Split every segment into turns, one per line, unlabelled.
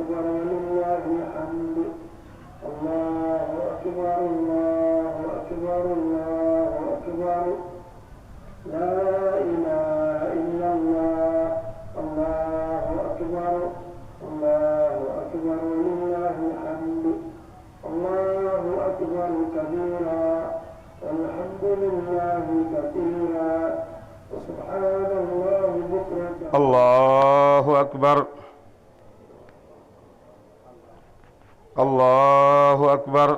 أكبر ولله الحمد. الله أكبر الله أكبر الله أكبر. لا إله إلا الله. الله أكبر الله أكبر ولله الحمد. الله أكبر كبيرا والحمد لله كثيرا وسبحان الله بكرة.
الله أكبر الله أكبر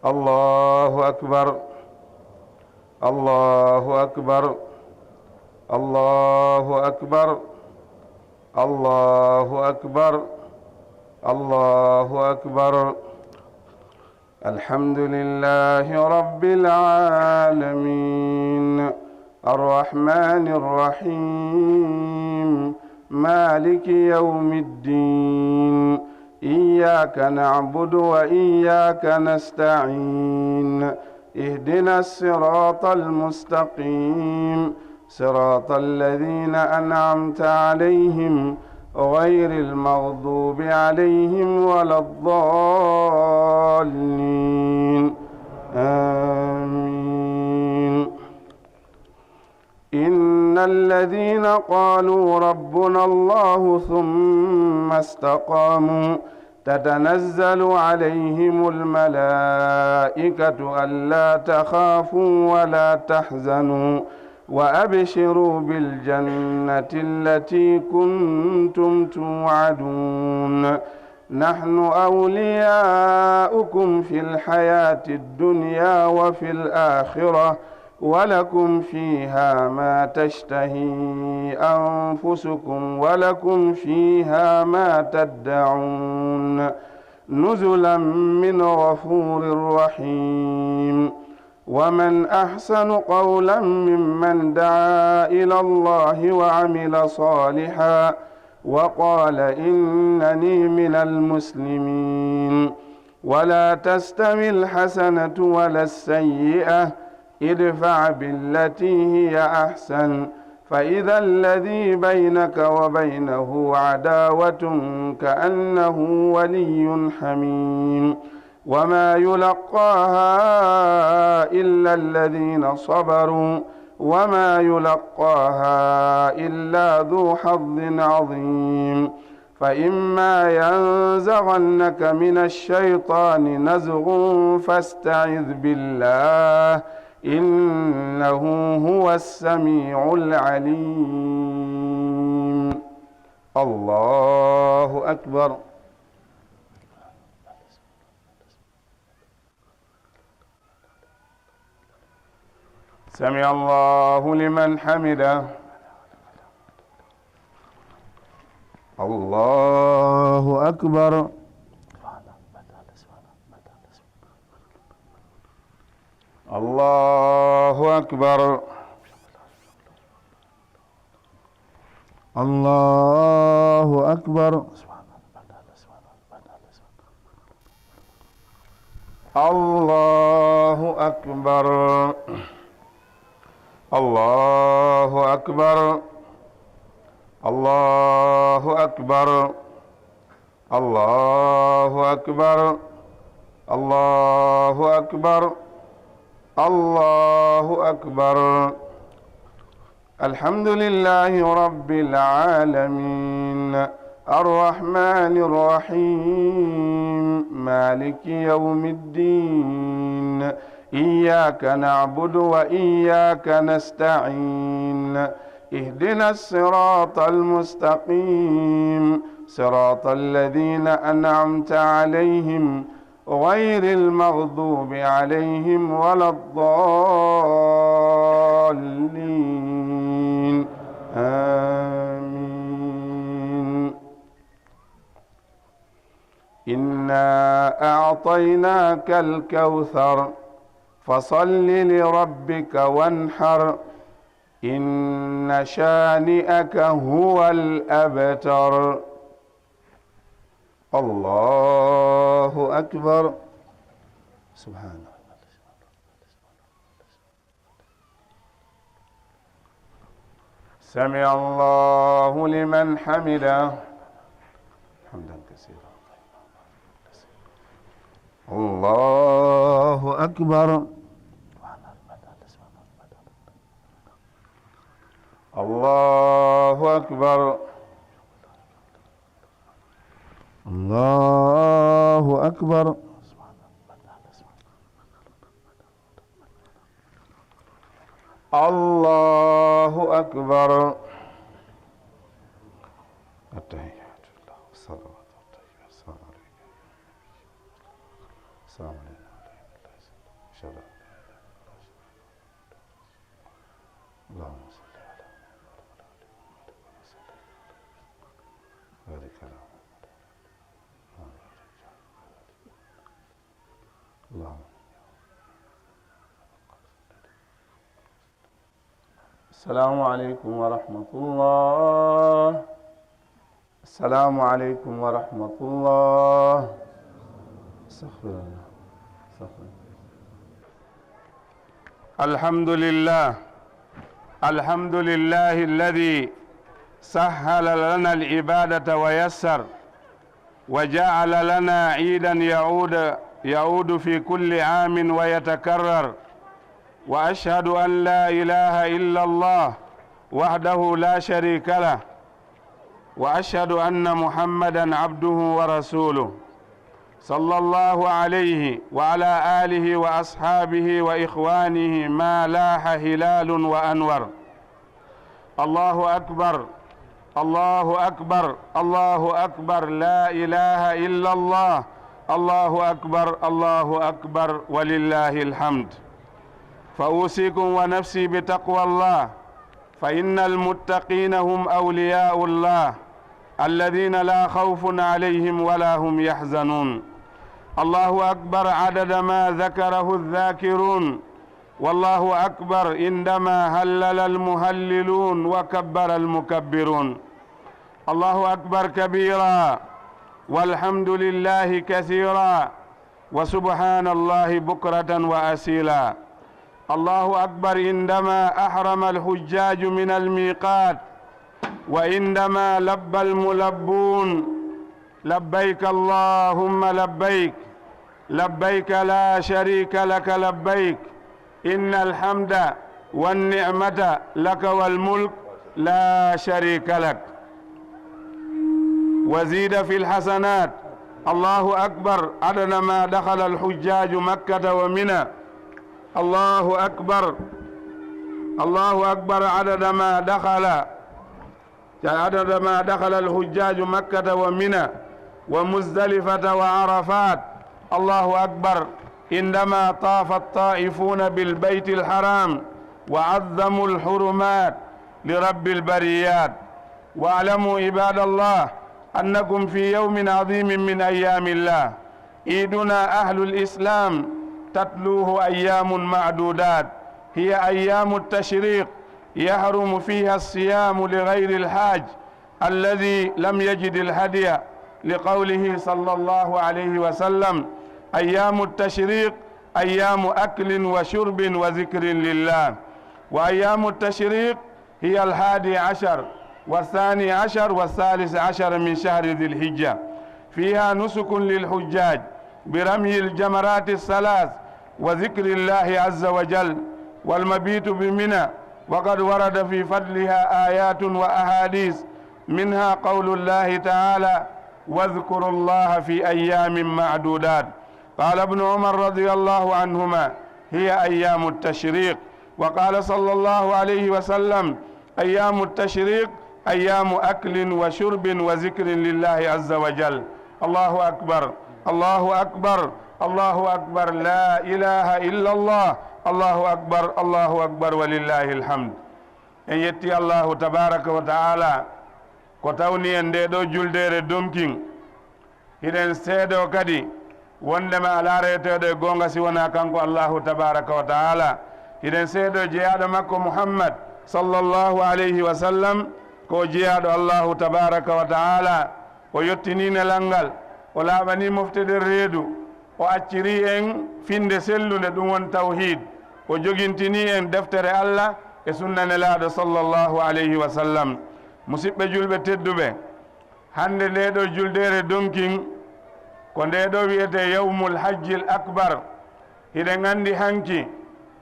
الله أكبر الله أكبر الله أكبر الله أكبر الله أكبر. الحمد لله رب العالمين الرحمن الرحيم مالك يوم الدين إياك نعبد وإياك نستعين اهدنا الصراط المستقيم صراط الذين أنعمت عليهم غير المغضوب عليهم ولا الضالين آمين. إن الذين قالوا ربنا الله ثم استقاموا تتنزل عليهم الملائكة ألا تخافوا ولا تحزنوا وأبشروا بالجنة التي كنتم توعدون نحن أولياؤكم في الحياة الدنيا وفي الآخرة ولكم فيها ما تشتهي أنفسكم ولكم فيها ما تدعون نزلا من غفور رحيم. ومن أحسن قولا ممن دعا إلى الله وعمل صالحا وقال إنني من المسلمين. ولا تستوي الحسنة ولا السيئة ادفع بالتي هي أحسن فإذا الذي بينك وبينه عداوة كأنه ولي حميم. وما يلقاها إلا الذين صبروا وما يلقاها إلا ذو حظ عظيم. فإما ينزغنك من الشيطان نزغ فاستعذ بالله إنه هو السميع العليم. الله أكبر. سمع الله لمن حمده. الله أكبر. الله أكبر. الله أكبر. الله أكبر. الله أكبر. الله أكبر. الله أكبر. الله أكبر. الله أكبر. الحمد لله رب العالمين الرحمن الرحيم مالك يوم الدين إياك نعبد وإياك نستعين اهدنا الصراط المستقيم صراط الذين أنعمت عليهم غير المغضوب عليهم ولا الضالين آمين. إنا أعطيناك الكوثر فصل لربك وانحر إن شانئك هو الأبتر. الله أكبر. سبحان الله. سمع الله لمن حمده. كثيرا الله أكبر الله أكبر الله أكبر الله أكبر التحيات لله والصلوات والطيبات السلام عليك السلام علينا أشهد أن لا إله إلا الله اللهم صل على بارك على اللهم السلام عليكم ورحمة الله السلام عليكم ورحمة الله استغفر الله استغفر الله الحمد لله الحمد لله الذي سهل لنا العبادة ويسر وجعل لنا عيدا يعود في كل عام ويتكرر وأشهد أن لا إله إلا الله وحده لا شريك له وأشهد أن محمدًا عبده ورسوله صلى الله عليه وعلى آله وأصحابه وإخوانه ما لاح هلال وأنور الله أكبر الله أكبر الله أكبر لا إله إلا الله الله أكبر الله أكبر ولله الحمد فأوصيكم ونفسي بتقوى الله فإن المتقين هم أولياء الله الذين لا خوف عليهم ولا هم يحزنون الله أكبر عدد ما ذكره الذاكرون والله أكبر عندما هلل المهللون وكبر المكبرون الله أكبر كبيرا والحمد لله كثيرا وسبحان الله بكرة وأسيلا الله أكبر عندما أحرم الحجاج من الميقات وعندما لبى الملبون لبيك اللهم لبيك لبيك لا شريك لك لبيك إن الحمد والنعمة لك والملك لا شريك لك وزيد في الحسنات الله أكبر عدد ما دخل الحجاج مكة ومنى الله أكبر الله أكبر عدد ما دخل الحجاج مكة ومنى ومزدلفة وعرفات الله أكبر عندما طاف الطائفون بالبيت الحرام وعظموا الحرمات لرب البريات واعلموا عباد الله أنكم في يوم عظيم من أيام الله عيدنا أهل الإسلام تتلوه أيام معدودات هي أيام التشريق يحرم فيها الصيام لغير الحاج الذي لم يجد الهدي لقوله صلى الله عليه وسلم أيام التشريق أيام أكل وشرب وذكر لله وأيام التشريق هي 11 و12 و13 من شهر ذي الحجة فيها نسك للحجاج برمي الجمرات الثلاث وذكر الله عز وجل والمبيت بمنى وقد ورد في فضلها آيات وأحاديث منها قول الله تعالى واذكروا الله في أيام معدودات قال ابن عمر رضي الله عنهما هي أيام التشريق وقال صلى الله عليه وسلم أيام التشريق أيام أكل وشرب وذكر لله عز وجل الله أكبر الله أكبر الله أكبر لا إله إلا الله الله أكبر الله أكبر ولله الحمد إن يتي الله تبارك وتعالى كتوني أن دو جلدير دومكين هدن سيدو كدي وندما على ريتو غونغا سيونا كانكو الله تبارك وتعالى هدن سيدو جياد مكو محمد صلى الله عليه وسلم كو جياد الله تبارك وتعالى ويتنين لنغال ولا بني مفتد الريدو وأتشري إن فين سلو ندون توحيد وجوجنتني إن دفتر الله سنة نلاد صلى الله عليه وسلم مسيب جلب تدبه hande nde ɗo juldere donkin ko nde ɗo wiyete yawmul hajjil akbar. hiɗen andi hanki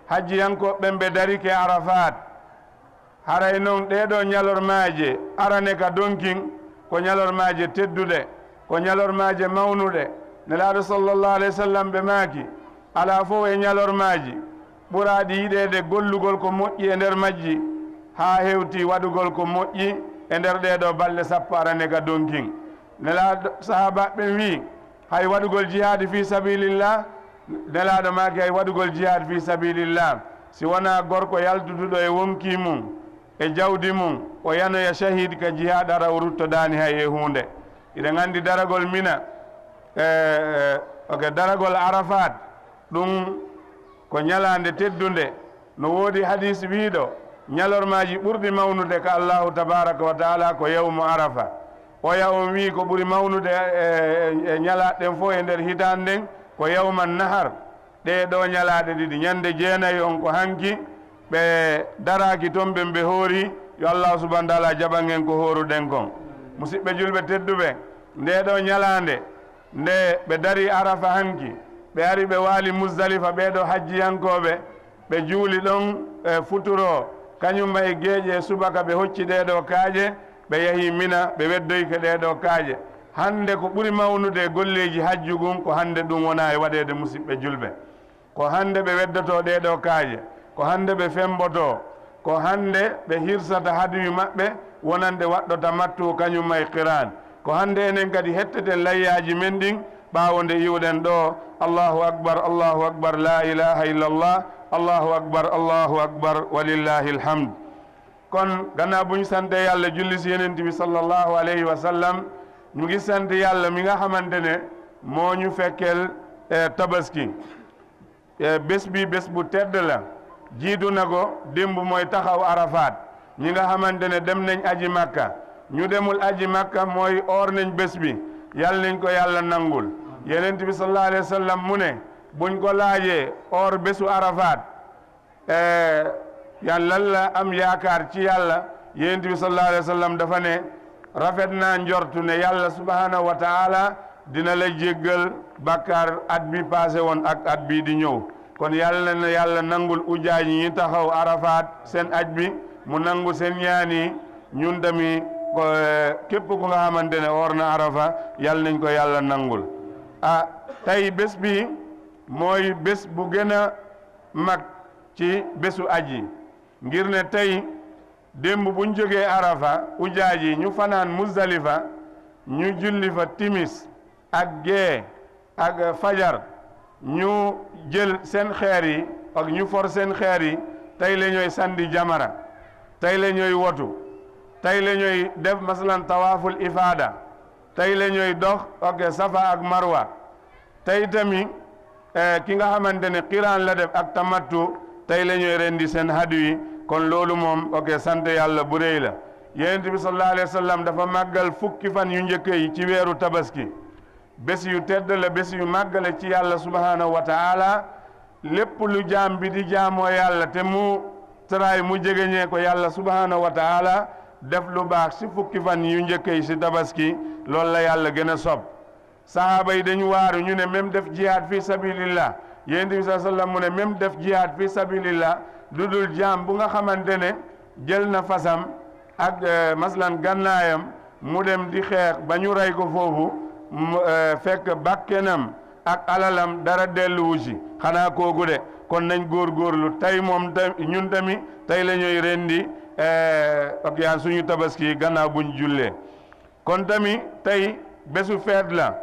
hajjiyankoɓe ɓe darike arafat. haray noon ɗeɗo ñalormaje arane ka donkin ko ñalormaje tedduɗe, ko ñalormaje mawnuɗe. nelaɗo sallllahu alayhi wa sallam ɓe maaki ala fof e ñalormaji ɓuraɗi yiɗede gollugol ko moƴƴi e nder majji ha hewti waɗugol ko moƴƴi e nder ɗeɗo balɗe sappo arane ka donkin. nelaɗo sahabaɓe wi hay waɗugol jihadi fi sabilillah, nelaɗo maaki hay waɗugol jihad fi sabilillah si wona gorko yaltuduɗo e wonki mum e jawdi mum o yanoya shahid ka jihad ara o ruttodani hay e hunde. iɗen andi daragol mina daragol arafat ɗum ko ñalande teddunde. no woodi hadis wiiɗo ñalormaji ɓurɗi mawnude ka allahu tabaraka wa taala ko yawmu arafa. oya on wi ko ɓuri mawnude e ñalaɗen fof e nder hitande nden ko yawman nahar. ɗeɗo ñalaɗe ɗiɗi ñande jeenayi on ko hanki ɓe daraki toon ɓe hoori yo allah subahana taala jaɓan en ko hooruɗen kon. musidɓe julɓe tedduɓe, ndeɗo ñalande nde ɓe dari arafa hanki ɓe ari ɓe waali musdalifa, ɓeɗo hajjiyankoɓe ɓe juuli ɗon futuro kañumma e geeƴe e subaka ɓe hocci ɗeɗo kaaƴe ɓe yahi mina ɓe weddoyke ɗeɗo kaaƴe. hande ko ɓuri mawnude golleji hajju gun ko hande ɗum wona e waɗede musidɓe julɓe, ko hande ɓe weddoto ɗeɗo kaaƴe, ko hande ɓe femboto, ko hande ɓe hirsata haduyu maɓɓe wonande waɗɗota mattu kañumma e qiran, ko hande enen kadi hetteten layyaji men ɗin ɓawo nde iwɗen ɗo allahu akbar allahu akbar la ilaha illallah allahu akbar walillahi alhamd. kon ganna buñ sante yàlla julli si yeneen bi sallallahu alayhi wa sallam, ñu ngi sant yàlla mi nga xamante ne moo ñu fekkeel tabaski. bés bi bés bu tedd la, jiitu na ko démb mooy taxaw arafat. ñi nga xamante ne dem nañ aji makka, ñu demul aji makka mooy oor nañ bés bi, yàlla nañ ko yàlla nangul. yeneen bi sallallahu alayhi wa sallam mu ne buñ ko laajee oor bésu arafat yàlla la am yaakaar ci yàlla. yeneen bi sallallahu alayhi wa sallam dafa ne rafet naa njortu ne yàlla subhanahu wa taala dina la jéggal bàkkaar at bi passé woon ak at bii di ñëw. kon yàlla na yàlla nangul ujaaj ñi taxaw arafat seen aj bi, mu nangu seen ñaani. ñun tamit képp ku nga xamante ne oor na arafa yàlla nañ ko yàlla nangul. tey bés bi mooy bés bu gën a mag ci bésu aji, ngir ne tey démb buñ jógee arafa ujaaj yi ñu fanaan muzdalifa, ñu julli fa timis ak gee ak fajar, ñu jël seen xeer yi ak ñu for seen xeer yi. tey la ñooy sandi jamara, tey la ñooy wotu, tey la ñooy def masalan tawaaful ifaada, tey la ñooy dox ak safa ak marwa. tey tamit ki nga xamante ne qiraan la def ak tamattu tey la ñooy rendi seen hadu yi. kon loolu moom sant yàlla bu rëy la. yonent bi sallallahu alayhi wa sallam dafa màggal fukki fan yu njëkk yi ci weeru tabaski. bés yu tedd la, bés yu màggale ci yàlla subhanahu wa taala. lépp lu jaam bi di jaamoo yàlla te mu taraay mu jegeñee ko yàlla subhanahu wa taala, def lu baax si fukki fan yu njëkk yi si tabaski, loolu la yàlla gën a sob. sahaaba yi dañu waaru ñu ne même def jihad fi sabilillah. yonent bi sallallahu alayhi wa sallam mu ne même def jihad fi sabilillah lu dul jaam bu nga xamante ne jël na fasam ak maslan gannaayam mu dem di xeex ba ñu rey ko foofu, fekk bakkenam ak alalam dara delluwu ci, xanaa kooku de. kon nañ góorgóorlu tey moom ñun tamit tey la ñuy rendi ak yaan suñu tabaski gannaaw buñ jullee. kon tamit tey bésu feet la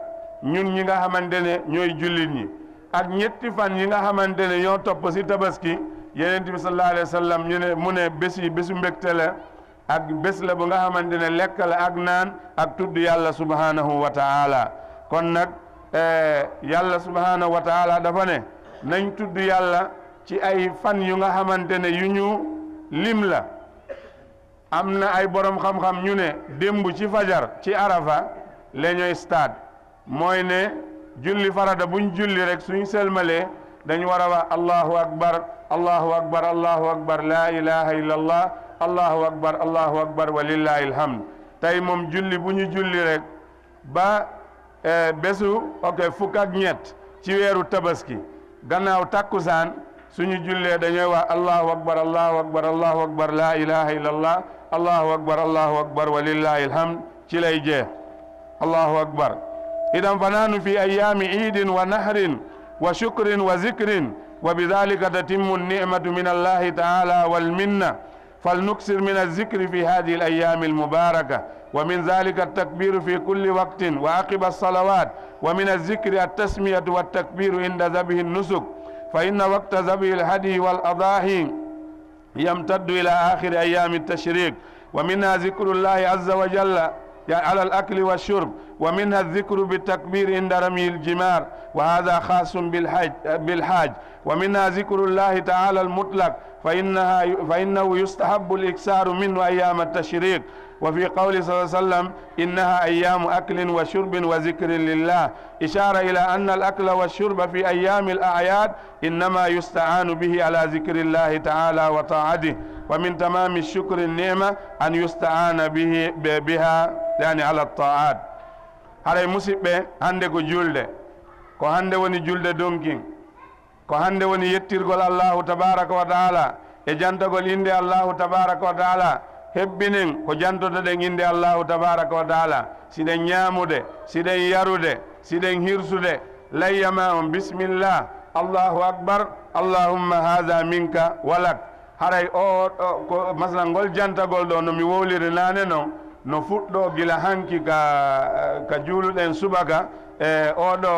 ñun ñi nga xamante ne ñooy jullit ñi. ak ñetti fan yi nga xamante ne ñoo topp ci tabaski, yonent bi sallallahu alayhi wa sallam ñu ne mu ne bés yi bésu mbégte la, ak bés la bu nga xamante ne lekk la ak naan ak tudd yàlla subhanahu wa taala. kon nag yàlla subhanahu wa taala dafa ne nañ tudd yàlla ci ay fan yu nga xamante ne yu ñu lim la. am na ay borom xam-xam ñu ne démb ci fajar ci arafa la ñooy stade, mooy ne julli farata buñ julli rek suñ selmalee dañ war a wax allahu akbar allahu akbar allahu akbar la ilaha illallah allahu akbar walillahi alhamd. tey moom julli bu ñu julli rek ba bésu fukk ak ñett ci weeru tabaski gannaaw takkusaan suñu jullee dañuy wax allahu akbar allahu akbar allahu akbar la ilaha illallah allahu akbar walillahi alhamd ci lay jeex allahu akbar idan fa nahnu fi ayami iidin wa nahrin wa shukrin wa zikrin wa bidhalika tatimmu an-ni'matu min allahi ta'ala wal minna فلنكثر من الذكر في هذه الأيام المباركة ومن ذلك التكبير في كل وقت وعقب الصلوات ومن الذكر التسمية والتكبير عند ذبح النسك فإن وقت ذبح الهدي والأضاحي يمتد إلى آخر أيام التشريق ومنها ذكر الله عز وجل على الأكل والشرب ومنها الذكر بالتكبير عند رمي الجمار وهذا خاص بالحاج ومنها ذكر الله تعالى المطلق فإنه يستحب الإكثار منه أيام التشريق وفي قول صلى الله عليه وسلم إنها أيام أكل وشرب وذكر لله إشارة إلى أن الأكل والشرب في أيام الأعياد إنما يستعان به على ذكر الله تعالى وطاعته ومن تمام الشكر النعمة أن يستعان بها يعني على الطاعات هذا مسيبة عندك جلد كو هنده وني جلد دونكين ko hande woni yettirgol Allahu tabaraka wa taala e jantagol inde Allahu tabaraka wa taala hebbinen ko jantotoɗen inde Allahu tabaraka wa taala siɗen ñaamude siɗen yarude siɗen hirsude layyama on bismillah Allahu akbar allahumma hadha minka walak haray ko masalan ngol jantagol ɗo no mi wowliri nane noon no fuɗɗo gila hanki ka juuluɗen subaka e oɗo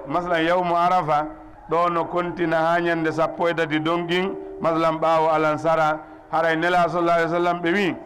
masalan yawmu arafa ɗo no kontina ha ñande 13 donkin masalan ɓaawo alansara haray nela sallallahu alaihi wasallam ɓe wi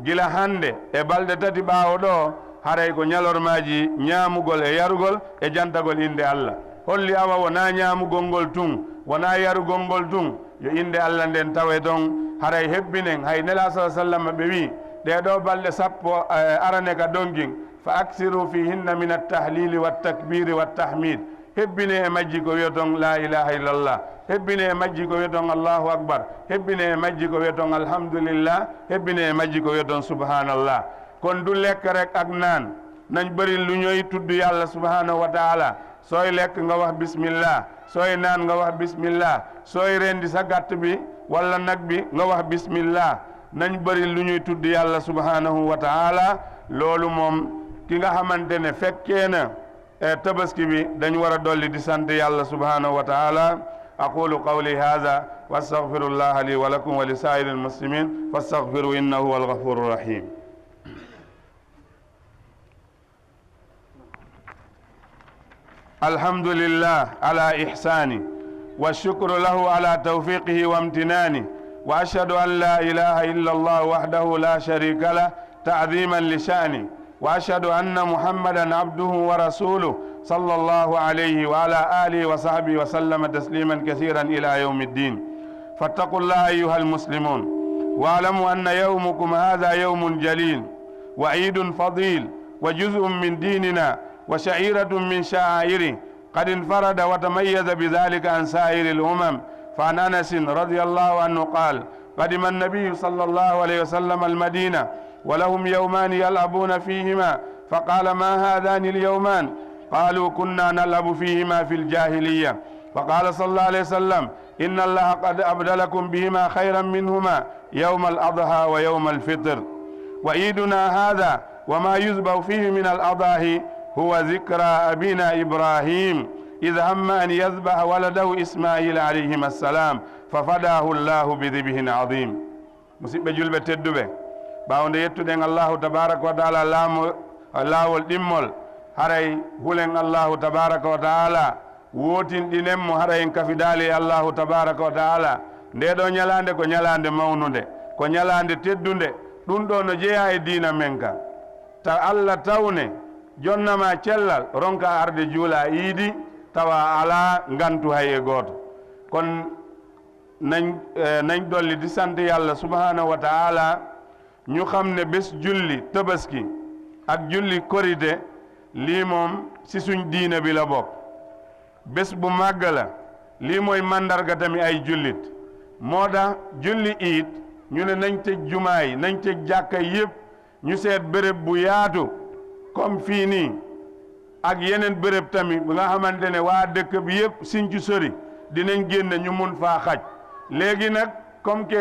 gila hande e balɗe tati ɓaawo ɗo haray ko ñalormaji ñaamugol e yarugol e jantagol inde Allah holli awa wona ñaamugol ngol tun wona yarugol ngol tun yo inde Allah nden tawe ton haray hebbinen hay nela sallallahu alaihi wasallam ɓe wi ɗeɗo balɗe 10 arane ka donkin fa aksiru fihinna min at-tahlili wat-takbiri wat-tahmid hebbine e majji ko wiyaton la ilaha illallah hebbine e majji ko wiyaton allahu akbar hebbine e majji ko wiyaton alhamdulillah hebbine e majji ko wiyaton subhanallah kon du lekk rek ak naan nañ bëri lu ñoy tudd yàlla subhanahu wa taala sooy lekk nga wax bismillah sooy naan nga wax bismillah sooy rendi sa gàtt bi wala nag bi nga wax bismillah nañ bëri lu ñuy tudd yàlla subhanahu wa taala loolu moom ki nga xamante ne fekkee na tabaski bi dañ war a dolli di sant yàlla subhanahu wa taala aqulu qawli hadha wa astaghfirullah li wa lakum wa li sa'iril muslimin fastaghfiru innahu huwal ghafurur rahim alhamdulillah ala ihsani wa shukru lahu ala tawfiqihi wa imtinani wa ashhadu an la ilaha illa Allah wahdahu la sharika lah ta'dhiman li sha'ni وأشهد أن محمدا عبده ورسوله صلى الله عليه وعلى آله وصحبه وسلم تسليما كثيرا إلى يوم الدين فاتقوا الله أيها المسلمون واعلموا أن يومكم هذا يوم جليل وعيد فضيل وجزء من ديننا وشعيرة من شعائره قد انفرد وتميز بذلك عن سائر الأمم فعن أنس رضي الله عنه قال قدم النبي صلى الله عليه وسلم المدينة ولهم يومان يلعبون فيهما فقال ما هذان اليومان قالوا كنا نلعب فيهما في الجاهلية فقال صلى الله عليه وسلم إن الله قد أبدلكم بهما خيرا منهما يوم الأضحى ويوم الفطر وعيدنا هذا وما يذبح فيه من الأضاحي هو ذكرى أبينا إبراهيم إذ هم أن يذبح ولده إسماعيل عليهما السلام ففداه الله بذبح عظيم مسيب جلبة تدبه باونde yettuɗen allahu tabaraka wa taala laawol ɗimmol haray hulen allahu tabaraka wa taala wotinɗinenmo haray en kafidaali e allahu tabaraka wa taala nde ɗo ñalande ko ñalande mawnude ko ñalande teddunde ɗum ɗo no jeeya e diina men ka ta allah tawne jonnama cellal ronka arde juula iidi tawa ala ngantu hay e gooto kon nañ dolli di sant yàlla subhanahu wa taala ñu xam ne bés julli tabaski ak julli korite lii moom si suñ diina bi la bokk bés bu màgg la lii mooy màndarga tamit ay jullit moo tax julli iit ñu ne nañ tëj jumaa yi nañ tëj jàkka yépp ñu seet béréb bu yaatu comme fii nii ak yeneen béréb tamit bu nga xamante ne waa dëkk bi yëpp siñ ci sori dinañ génn ñu mun faa xaj léegi nag comme que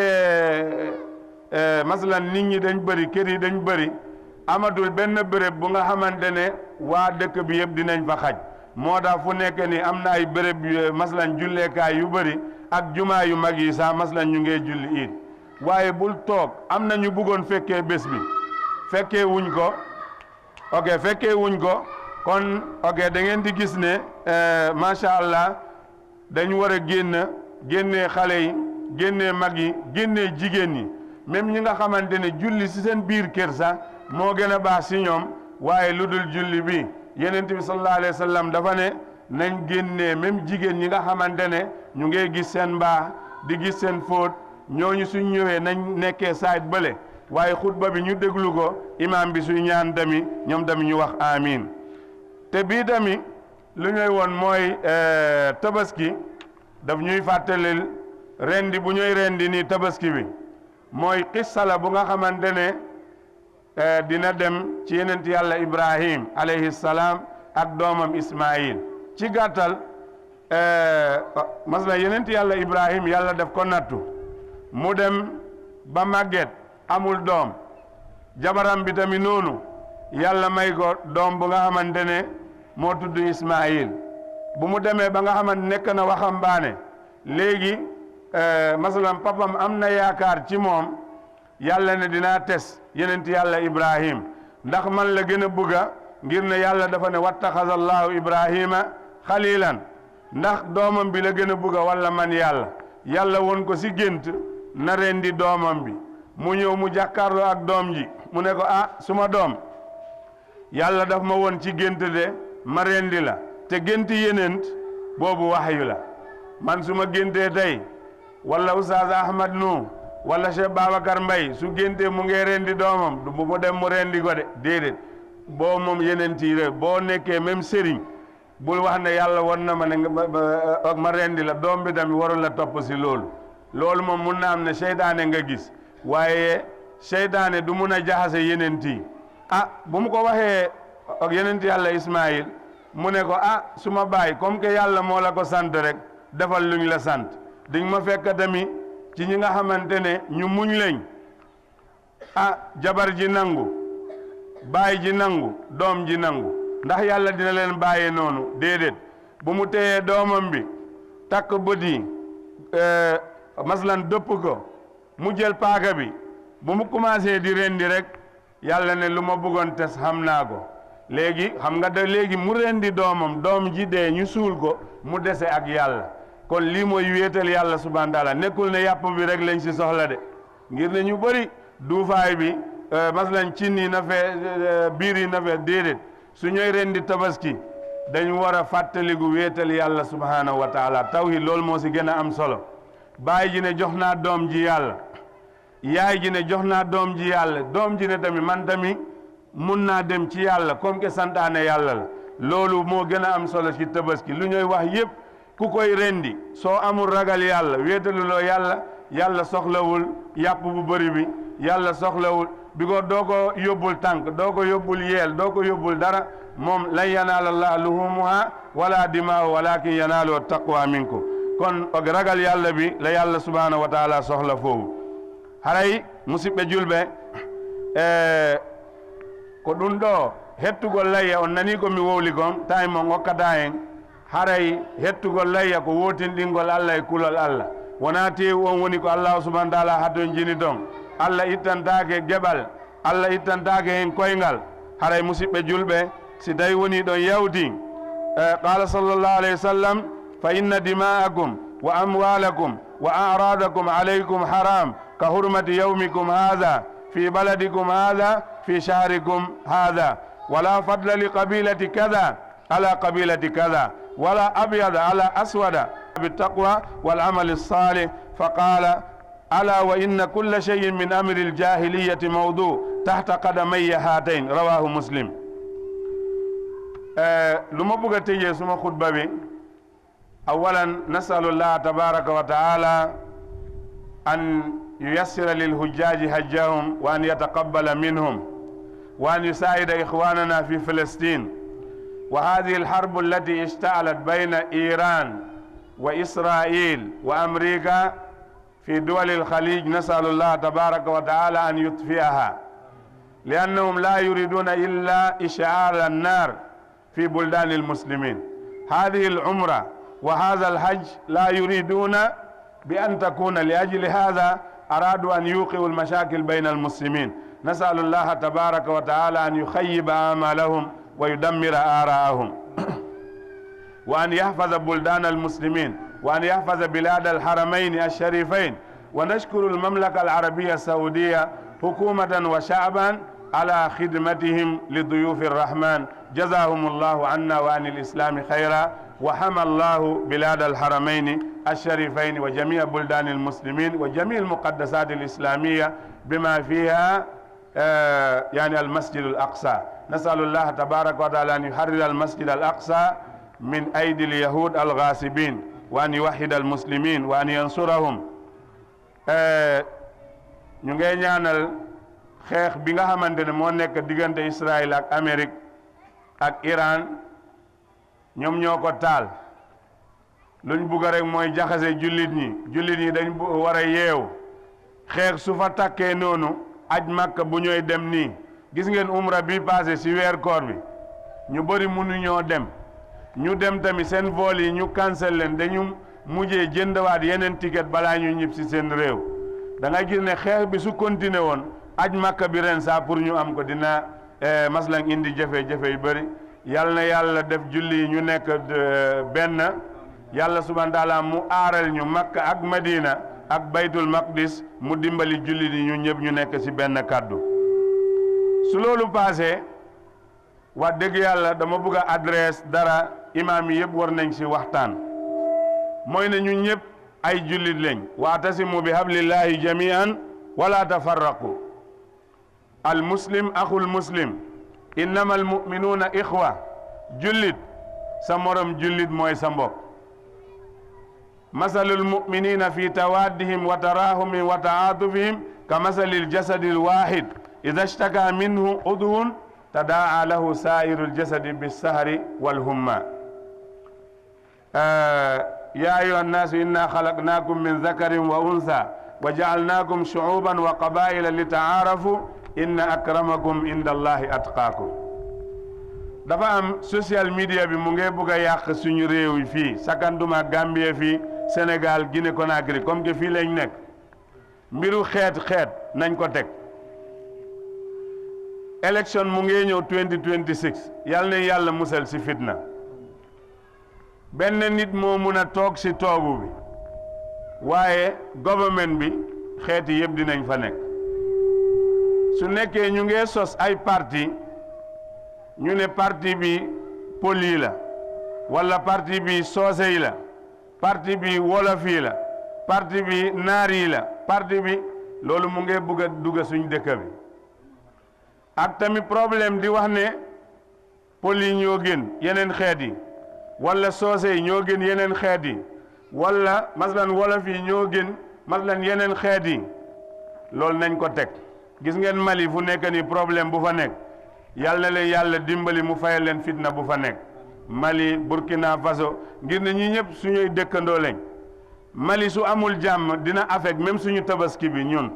masalan nit ñi dañ bëri kër yi dañ bëri amatul benn béréb bu nga xamante ne waa dëkk bi yëpp dinañ fa xaj moo tax fu nekk ni am na ay béréb masalan julleekaay yu bëri ak jumaa yu mag yi sax masalan ñu ngee julli iid waaye bul toog am na ñu bëggoon fekkee bés bi fekkee wuñ ko fekkee wuñ ko kon da ngeen di gis ne macha allah dañ war a génnee xale yi génnee mag yi génnee jigéen ñi même ñi nga xamante ne julli ci seen biir kër sax moo gën a baax ci ñoom waaye lu dul julli bi Yonent bi sallallahu alayhi wa sallam dafa ne nañ génnee même jigéen ñi nga xamante ne ñu ngi gis seen mbaax di gis seen fóot ñooñu suñ ñëwee nañ nekkee saayit bële waaye xutba bi ñu déglu ko imaam bi suy ñaan tamit ñoom tamit ñu wax amiin te bii tamit lu ñuy woon mooy tabaski daf ñuy fàttalil rendi bu ñuy rendi nii tabaski bi mooy xissa la bu nga xamante ne dina dem ci yenent yàlla Ibrahim alayhi salaam ak doomam Ismaïl ci gàttal masala yenent yàlla Ibrahim yàlla def ko nattu mu dem ba màgget amul doom jabaram bi tamit noonu yàlla may ko doom bu nga xamante ne moo tudd Ismaïl bu mu demee ba nga xamante nekk na waxambaane léegi masalan papam am na yaakaar ci moom yàlla ne dinaa tes yenent yàlla Ibrahim ndax man la gën a bëgga ngir ne yàlla dafa ne wattaxaza allahu Ibrahima xalilan ndax doomam bi la gën a bëgga wala man yàlla won ko si gént na rendi doomam bi mu ñëw mu jàkkaarloo ak doom ji mu ne ko suma doom yàlla daf ma won ci gént de ma rendi la te génti yenent boobu waxyu la man su ma géntee tey wala Oustaz Ahmad Nu wala Cheikh Babacar Mbay su géntee mu ngi rendi doomam du mu dem mu rendi ko de déedéet boo moom yenent yi rek boo nekkee même sëriñ bul wax ne yàlla won na ma ne ma rendi la doom bi tamit warul la topp si loolu moom mun na am ne seytaane nga gis waaye seytaane du mun a jaxase yenent yi bu mu ko waxee ak yenent yàlla Ismaïl mu ne ko suma baay comme que yàlla moo la ko sant rek defal luñ la sant diñ ma fekk tamit ci ñi nga xamante ne ñu muñ lañ jabar ji nangu baay ji nangu doom ji nangu ndax yàlla dina leen bàyyee noonu déedéet bu mu téyee doomam bi takk bët yi maslan dëpp ko mu jël paaka bi bu mu commencé di rendi rek yàlla ne lu ma bëggoon tes xam naa ko léegi xam nga da léegi mu rendi doomam doom ji dee ñu suul ko mu dese ak yàlla kon lii mooy wéetal yàlla subhaanahu wa taala nekkul ne yàpp bi rek lañ si soxla de ngir ne ñu bëri duufaay bi maslan cin yi na fee biir yi na fee déedéet su ñooy rendi tabaski dañ war a fàttaliku wéetal yàlla subhaanahu wa taala tawhid loolu moo si gën a am solo baay ji ne jox naa doom ji yàlla yaay ji ne jox naa doom ji yàlla doom ji ne tamit man tamit mun naa dem ci yàlla comme que santaane yàlla la loolu moo gën a am solo ci tabaski lu ñuy wax yépp ku koy rendi soo amul ragal yàlla wéetaluloo yàlla soxlawul yàpp bu bëri bi yàlla soxlawul bi ko doo ko yóbbul tànk doo ko yóbbul yeel doo ko yóbbul dara moom lan yanaala allah luhumuha wala dimaahu walakin yanaalu taqwa minkum kon og ragal yàlla bi la yàlla subhanahu wa taala soxla foofu haray musidɓe julɓe ko ɗum ɗo hettugol layya on nani ko mi wowli kon tawi mo gokkata en haray hettugol layya ko wotinɗingol allah e kulol allah wona tewi on woni ko allahu subahana taala haton jini ton allah ittantake geɓal allah ittantake hen koyngal haray musidɓe julɓe si tawi woni ɗon yawti qala sallllahu alayhi wa sallam fa inna dima'akum wa amwalakum wa a'radakum alaykum haram ka hurmati yawmikum hadha fi baladikum hadha fi shahrikum hadha wala fadla li qabilati kadha ala qabilati kadha wala abyada ala aswada بالتقوى والعمل الصالح فقال ألا وإن كل شيء من أمر الجاهلية موضوع تحت قدمي هاتين رواه مسلم لما بغى تيجي سما خطبة بي أولا نسأل الله تبارك وتعالى أن ييسر للحجاج حجهم وأن يتقبل منهم وأن يساعد إخواننا في فلسطين. وهذه الحرب التي اشتعلت بين إيران وإسرائيل وأمريكا في دول الخليج نسأل الله تبارك وتعالى أن يطفئها، لأنهم لا يريدون إلا إشعال النار في بلدان المسلمين. هذه العمرة وهذا الحج لا يريدون بأن تكون، لأجل هذا أرادوا أن يوقعوا المشاكل بين المسلمين. نسأل الله تبارك وتعالى أن يخيب آمالهم ويدمر آراءهم وأن يحفظ بلدان المسلمين وأن يحفظ بلاد الحرمين الشريفين. ونشكر المملكة العربية السعودية حكومة وشعبا على خدمتهم لضيوف الرحمن، جزاهم الله عنا وعن الإسلام خيرا، وحمى الله بلاد الحرمين الشريفين وجميع بلدان المسلمين وجميع المقدسات الإسلامية بما فيها يعني المسجد الأقصى. نسأل الله تبارك وتعالى أن يحرر المسجد الأقصى من أيدي اليهود الغاصبين وأن يوحد المسلمين وأن ينصرهم. ñu ngay ñaanal xeex bi nga xamante ne moo nekk diggante Israël ak Amérique ak Iran, ñoom ñoo ko taal. luñ bugg rek mooy jaxase jullit ñi dañ war a yeew. xeex su fa takkee noonu aj Makka bu ñooy dem nii, gis ngeen umra bi passé ci weer koor bi ñu bëri mënuñoo dem, ñu dem tamit seen vol yi ñu cancel leen, dañu mujjee jëndawaat yeneen ticket balaa ñu ñib ci seen réew. da nga gis ne xeex bi su continué woon aj Makka bi ren saa pour ñu am ko dina maslang indi jafe-jafe yu bëri. yal na yàlla def julli yi ñu nekk benn, yàlla subhanahu wa taala mu aaral ñu Makka ak Madina ak baytul maqdis, mu dimbali julli yi ñu ñëpp ñu nekk ci benn kàddu. su loolu passé wax dëgg yàlla dama bëgg a adresse dara imaam yi yëpp war nañ ci waxtaan, mooy ne ñu ñëpp ay jullit lañ. waatasimu bi hablillahi jami'an wala tafarraqu. al muslim axul muslim, innama al muminuuna ixwa. jullit sa morom jullit mooy sa mbokk. masalul muminina fi tawaddihim wa tarahumihim wa taatufihim ka masalil jasadil wahid ida shtaka minhu udwun tadaa lahu sairul jasadi bissahri walhumma. يا أيها الناس إنا خلقناكم من ذكر وأنثى وجعلناكم شعوبا وقبائل لتعارفوا إن أكرمكم عند الله أتقاكم. dafa am social media bi mu ngi bugg a yàq suñu réew yi fii, sakanduma Gambie fii, Sénégal, Guinée Conakry, comme que fii lañ nekk. mbiru xeet nañ ko teg. élection mu ngi ñëw 2026, yàlla na yàlla musal ci fitna. benn nit moo mun a toog ci toogu bi, waaye government bi xeeti yëpp dinañ fa nekk. su nekkee ñu ngi sos ay parti, ñu ne parti bi pël yi la, walla parti bi soose yi la, parti bi wolof yi la, parti bi naar yi la, parti bi loolu mu ngi bugg a dugg suñ dëkk bi. ak tamit problème di wax ne pël yi ñoo gën yeneen xeet yi, walla soose yi ñoo gën yeneen xeet yi, walla maslan wolof yi ñoo gën maslan yeneen xeet yi. loolu nañ ko teg. gis ngeen Mali fu nekk ni problème bu fa nekk, yàlla na leen yàlla dimbali mu fayal leen fitna bu fa nekk. Mali, Burkina Faso, ngir ne ñi ñëpp suñuy dëkkandoo lañ. Mali su amul jàmm dina affect même suñu tabaski bi ñun,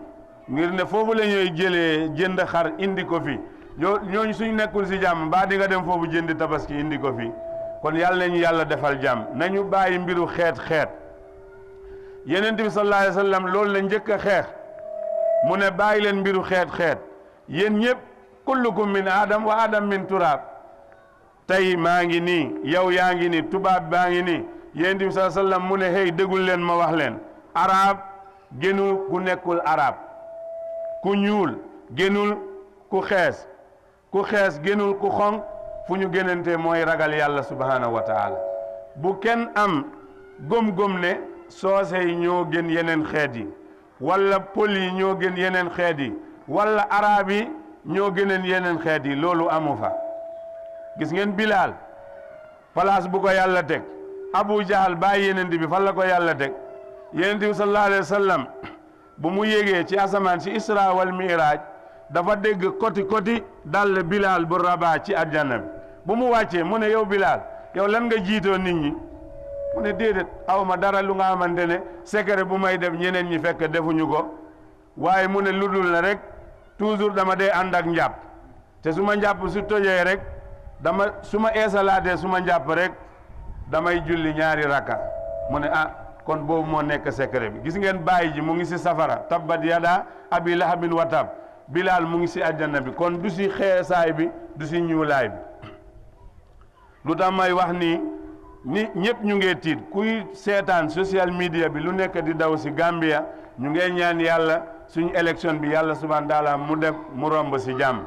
ngir ne foofu la ñuy jëlee jënd xar indi ko fi. ñooñu suñu nekkul ci jàmm ba di nga dem foofu jënd tabaski indi ko fi. kon yàlla nañu yàlla defal jàmm, nañu bàyyi mbiru xeet. Yonent bi sallallahu alayhi wa sallam loolu la njëkk a xeex, mu ne bàyyi leen mbiru xeet. yéen ñëpp kullukum min adam wa adam min turaab. tey maa ngi nii, yow yaa ngi nii, tubaab baa ngi nii. Yonent bi sallallahu alayhi wa sallam mu ne hey dégul leen ma wax leen, arab gënul ku nekkul arab, ku ñuul gënul ku xees gënul ku xonq. fu ñu gënante mooy ragal yàlla subhanahu wa taala. bu kenn am gëm-gëm ne soose yi ñoo gën yeneen xeet yi, walla pël yi ñoo gën yeneen xeet yi, walla arab yi ñoo gëneen yeneen xeet yi. loolu amu fa. gis ngeen Bilal place bu ko yàlla teg, Abu Jahal bàyyi yeneen bi fan la ko yàlla teg. yeneen bi sallallahu alayhi wa sallam bu mu yégee ci asamaan ci Isra wal Mi'raj, dafa dégg koti koti dal Bilal bu Rabaa ci àjjana bi bu mu wàccee mu ne yow Bilal yow lan nga jiitoo nit ñi mu ne déedéet awma dara lu nga xamante ne secret bu may def ñeneen ñi fekk defuñu ko waaye mu ne lu dul na rek toujours dama dee ànd ak njàpp te su ma njàpp su tojee rek su ma eesalaatee su ma njàpp rek damay julli ñaari rakka mu ne kon boobu moo nekk secret bi gis ngeen bàyyi ji mu ngi si safara tabbat yada abi lahabin wa tab Bilal mu ngi si àjjana bi kon du si xeesaay bi du si ñuulaay bi lu tax may wax ni ñëpp ñu ngee tiit kuy seetaan social media bi lu nekk di daw si Gambia ñu ngee ñaan yàlla suñu élection bi yàlla subhanahu wa taala mu def mu romb si jàmm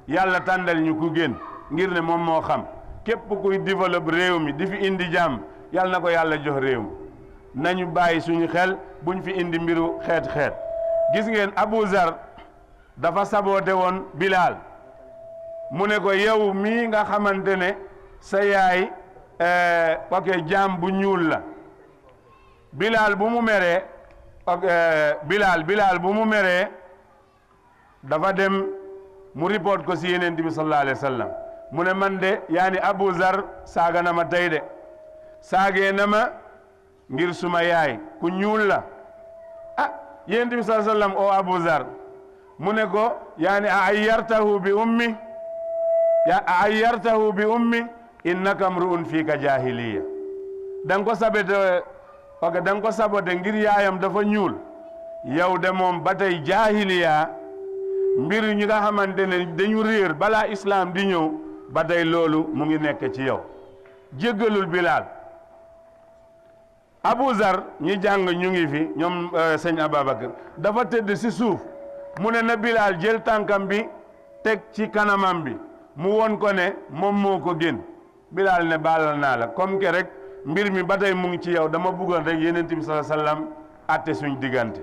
yàlla tàndal ñu ku gën ngir ne moom moo xam képp kuy développe réew mi di fi indi jàmm yàlla na ko yàlla jox réew mi nañu bàyyi suñu xel buñ fi indi mbiru xeet gis ngeen Abu Zar dafa saboote woon Bilal mu ne ko yow mii nga xamante ne sa yaay jaam bu ñuul la Bilal bu mu meree Bilal bu mu meree dafa dem mu report ko si Yonent bi sallallahu alayhi wa sallam mu ne man de yaani Abu Zar saaga na ma tey de saagee na ma ngir suma yaay ku ñuul la Yonent bi sallallahu alayhi wa sallam o Abu Zar mu ne ko yaani ayyartahu bi ummi innaka mru'un fiika jahiliya danga ko sabote ngir yaayam dafa ñuul yow de moom ba tey jahiliya mbir ñi nga xamante ne dañu réer balaa islam di ñëw ba tey loolu mu ngi nekk ci yow jéggalul Bilal Abu Zar ñi jàng ñu ngi fi ñoom sëñ Ababacar dafa tëdd si suuf mu ne na Bilal jël tànkam bi teg ci kanamam bi mu won ko ne moom moo ko gën Bilal ne baalal naa la comme que rek mbir mi ba tey mu ngi ci yow dama bëggoon rek Yonent bi sallallahu alayhi wasallam atte suñ diggante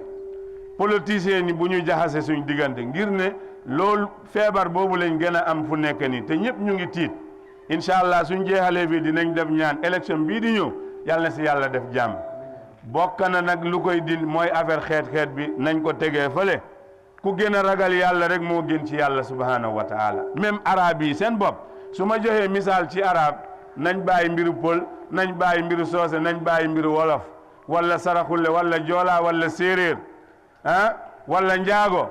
politiciens ni bu ñu jaxase suñ diggante ngir ne loolu feebar boobu lañ gën a am fu nekk nii te ñëpp ñu ngi tiit incha allah suñ jeexalee fii dinañ def ñaan élection bii di ñëw yàlla na si yàlla def jàmm bokk na nag lu koy din mooy affaire xeet bi nañ ko tegee fële ku gën a ragal yàlla rek moo gën ci yàlla subhanahu wa taala même arab yi seen bopp su ma joxee misaal ci arab nañ bàyyi mbiru pël nañ bàyyi mbiru soose nañ bàyyi mbiru wolof wala saraxulle wala joola wala séeréer wala njaago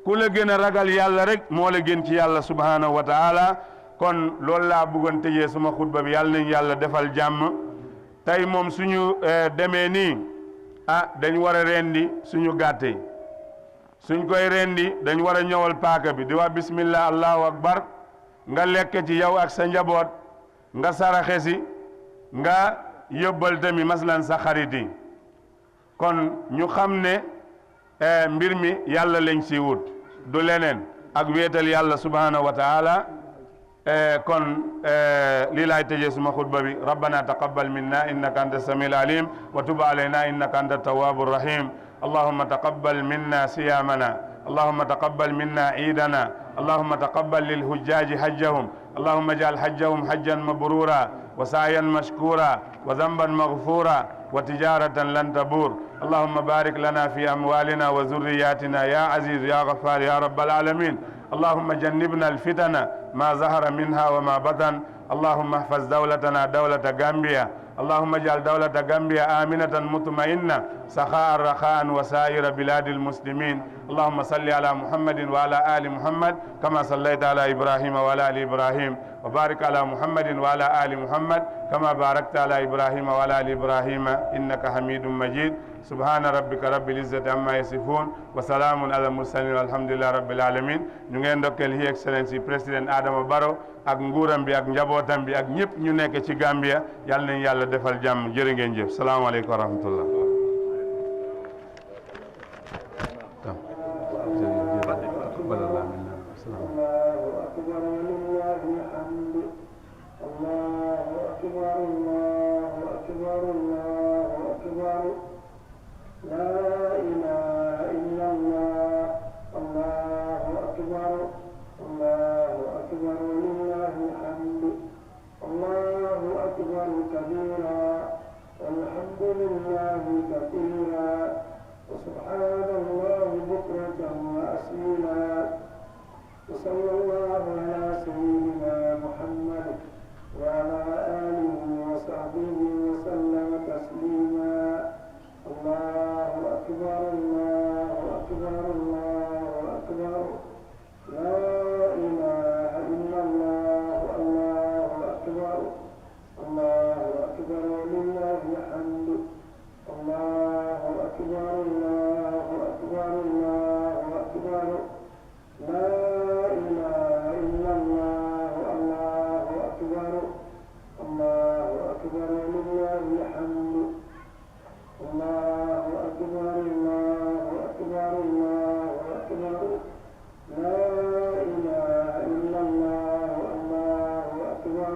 ku la gën a ragal yàlla rek moo la gën ci yàlla subhanahu wa taala kon loolu laa bëggoon tëjee suma xutba bi yàlla nañ yàlla defal jàmm tey moom suñu demee nii dañ war a rendi suñu gàtte yi suñ koy rendi dañ war a ñëwal paaka bi di wax bismillah allahu akbar nga lekk ci yow ak sa njaboot nga saraxe si nga yóbbal tamit maslan sa xarit yi kon ñu xam ne mbir mi yàlla lañ si wut du leneen ak wéetal yàlla subhanahu wa taala kon lii laay tëjee suma xutba bi rabbana taqabbal minna innaka anta samiul alim wa tub alayna innaka anta tawwabur rahim allahumma taqabbal minna siyamana اللهم تقبل منا عيدنا اللهم تقبل للحجاج حجهم اللهم اجعل حجهم حجا مبرورا وسعيا مشكورا وذنبا مغفورا وتجارة لن تبور اللهم بارك لنا في أموالنا وذرياتنا يا عزيز يا غفار يا رب العالمين اللهم جنبنا الفتن ما ظهر منها وما بطن اللهم احفظ دولتنا دولة غامبيا اللهم اجعل دولة غامبيا آمنة مطمئنة سخاء رخاء وسائر بلاد المسلمين اللهم صل على محمد وعلى آل محمد كما صليت على إبراهيم وعلى آل إبراهيم وبارك على محمد وعلى آل محمد كما باركت على إبراهيم وعلى آل إبراهيم إنك حميد مجيد سبحان ربك رب العزة عما يصفون وسلام على المرسلين والحمد لله رب العالمين ñu ngeen ndokkeel His Excellency président Adama Barrow ak nguuram bi ak njabootam bi ak ñëpp ñu nekk ci Gambia yal nañu yàlla defal jàmm jërë ngeen jëf salaamaaleykum wa rahmatullah
وسبحان الله بكرة وأصيلا وصلى الله على سيدنا محمد وعلى آله وصحبه وسلم تسليما الله أكبر الله أكبر الله أكبر لا إله إلا الله الله أكبر الله أكبر ولله الحمد الله أكبر الله أكبر الله أكبر لا إله إلا الله الله أكبر الله أكبر ولله الحمد الله أكبر الله أكبر الله أكبر لا إله إلا الله الله أكبر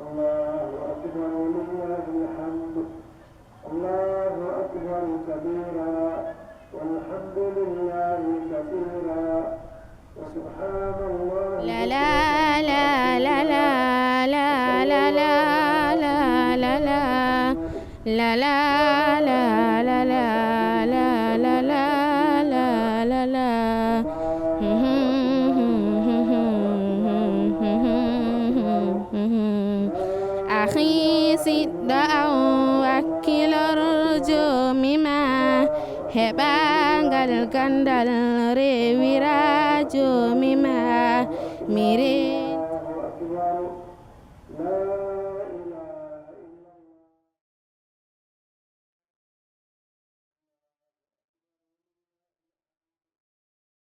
الله أكبر ولله الحمد الله أكبر كبيرا والحمد لله كثيرا وسبحان الله
لا لا لا لا لا لا لا لا لا لا لا لا لا لا لا لا لا أخي سد أو وكل رجو مما heɓangal gandal rewirajo mima mire